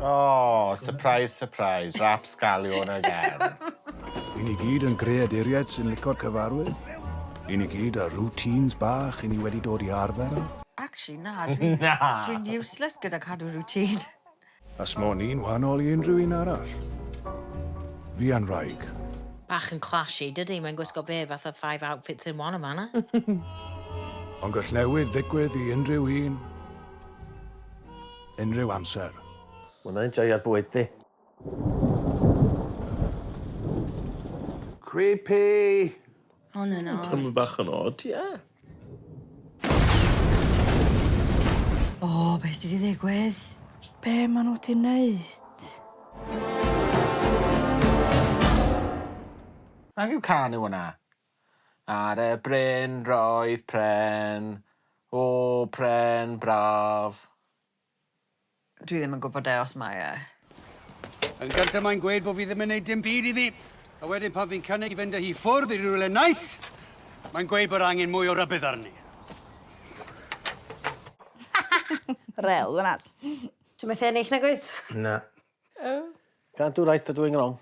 Oh, surprise, surprise, rapscallion again. I ni gyd yn greaduriaid sy'n lico'r cyfarwydd. I ni gyd â routines bach i ni wedi dod i arfer â. Actually, na, dwi'n... Na! Dwi'n useless gyda cadw routine. A smo ni'n wahanol i unrhyw un arall. Fi a'n wraig. Bach yn clashy, dydy? Mae'n gwisgo be, fatha five outfits in one yn fan'na. Ond gall newid ddigwydd i unrhyw un, unrhyw amser. Ma' hwnna'n enjoio'r bwyd di. Creepy! On and off. Tymed bach yn od, ie. O, be sy 'di ddigwydd? Be ma' nhw 'di neud? Nag yw cân yw wnna? Ar y bryn roedd pren, o pren braf. Dwi ddim yn gwybod e os mae e. Yn gynta mae'n gweud bod fi ddim yn neud dim byd iddi, a wedyn pan fi'n cynnig i fynd â hi ffwrdd i rywle neis, mae'n gweud bod angen mwy o rybudd arni. Rel ddynas. Ti methu ennill nag wyt? Na. Can't do right for doing wrong.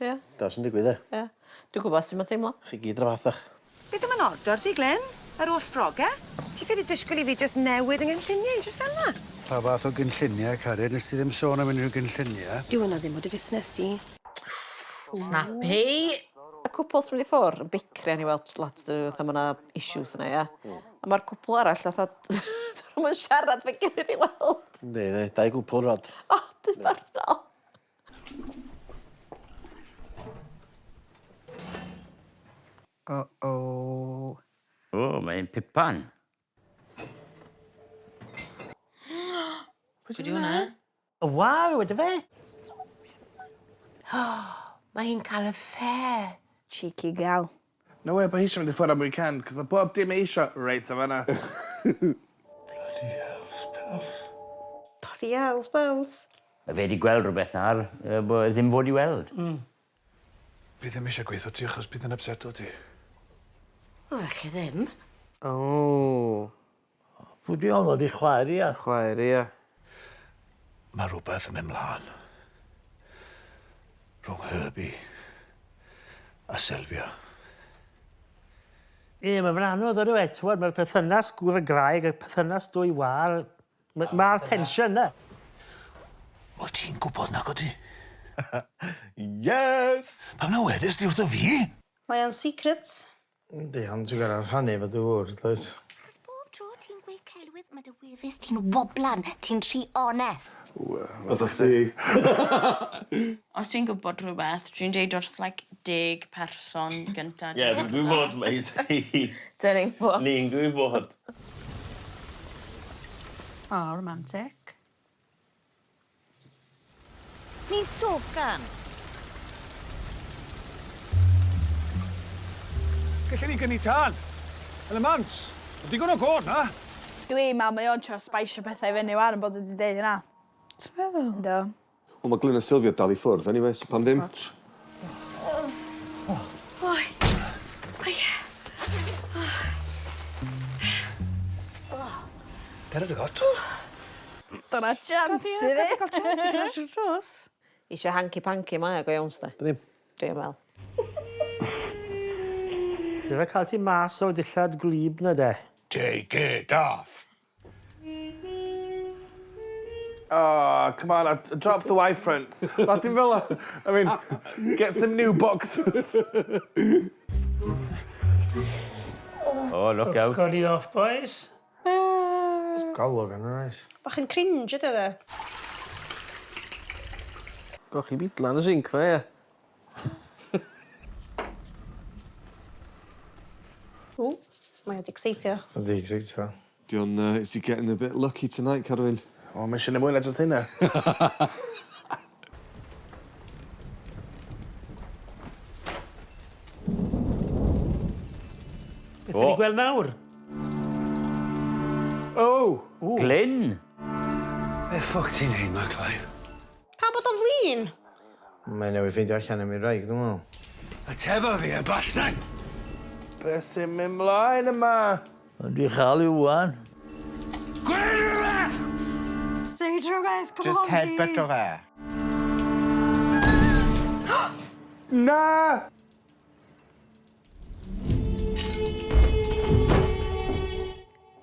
Ie. Dyna sy'n digwydd e. Ie. Dwi'n gwybod sut mae'n teimlo. Chi gyd 'r un fath ach. Beth am yn ordor ti, Glyn? Yr holl ffroge? Ti ffaelu disgwyl i fi jyst newid 'y nghynlluniau i jyst fel 'na? Pa fath o gynlluniau, cariad? Nes ti ddim sôn am unrhyw gynlluniau. Dyw hwnna ddim o dy fusnes di. Snappy! Y cwpl sy'n mynd i ffwr' yn bicrian i weld lot 'dyn nhw fatha ma' 'na issues yna ia? A ma'r cwpl arall fatha 'dyn nw'm yn siarad efo'i gilydd i weld. Yndi, yndi, dau gwpl rŵan. O, uffernol. Uh-oh. O, mae'n pipan. Pwy 'di hwnna? Waw, ydy fe? Mae hi'n cael affair. Cheeky gal. No way bo' hi isio mynd i ffwr am weekend, 'cos ma' bob dim mae isio reit yn fan'na. Bloody hell spells. Bloody hell spells. Mae fe 'di gweld rhywbeth nawr yy bo' e ddim fod i weld. Hmm. Fi ddim eisiau gweutho ti achos bydd yn ypseto ti. O falle ddim. O. Pwy 'di 'onno 'di chwaer 'i ia? Chwaer 'i ia. Ma' rwbeth yn myn' mlan. Rhwng Herbie a Sylvia. Ie ma' fe'n anodd yndyw e t'mod ma'r perthynas gŵr a gwraig a perthynas dwy wâr ma' ma'r tensiwn 'na. O' ti'n gwbod nag o' ti? Yes! Pam na wedest di wrtho fi? Mae o'n secret. Yndi ond ti gor'o' rhannu efo dy ŵr dwyt? Achos bob tro ti'n gweud celwydd ma' dy wefus ti'n woblan, ti'n rhy onest. Wel, fatha chdi. Os dwi'n gwybod rhywbeth, dwi'n deud wrth like deg person gynta. Ie, dwi'n gwybod, Maisie. Dyn ni'n gwybod. Ni'n gwybod. O, romantic. Ni'n socan. Gallen ni gynnu tân. Yn y mans. Ma' digon o gôd 'na. Dwi'n me'wl mae o'n trio sbeisio petha i fyny 'wan am bod o 'di deud hynna. Ti'n meddwl? Yndw. Wel ma' Glyn a Sylvia dal i ffwrdd eniwe so pam ddim? Oi. Oi. Dere dy got. Dyna chance i fi. Gad i ga'l chance i gyrraedd trwy'r drws. Isio hanky panky mae o go iawn sti. Dim. Dwi'n me'wl. Dyfe ca'l ti mas o dillad gwlyb 'na de. Take it off! Oh, come on, I drop the Y fronts. Ma' dim fel 'a. I mean, get some new boxers. Oh, look out. Codi off, boys. Golwg arno oes? Bach yn cringe ydi o de? Golchi bidlan y sinc 'ma ia? Ww, mae o 'di ecseitio. Mae 'di ecseitio. 'Di o'n yy is he getting a bit lucky tonight Carwyn? O ma' isie neud mwy na jyst hynna. Beth 'dan ni gweld nawr? O! Glyn! Be ffwc ti'n neud 'ma Clive? Pam bod o'n flin? Mae newydd ffeindio allan am ei wraig dwi me'wl. Ateba fi y bastard! Be' sy'n myn' mlaen yma? Ond dwi chal i ŵan. Gweud rwbeth! Say Neud rhywbeth, come Just on, please. headbutt o fe. Na!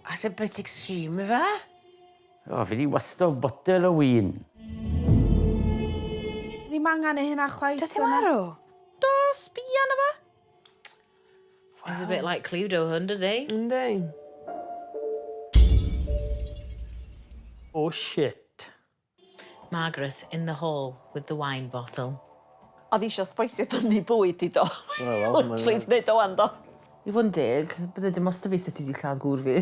That's a bit extreme, ife? O, fi di wasto botel o win. Ddim angen ei hynna chwaith. Doedd ddim marw? Do, sbia na fo. He's a bit like Cluedo, hwn, dydi? Yndi. Oh, shit. Margaret in the hall with the wine bottle. Oedd eisiau sboisio fyny bwyd i do. Literally, di wneud o wan do. I fod yn deg, bydde dim os dy fi sut ti wedi lladd gŵr fi.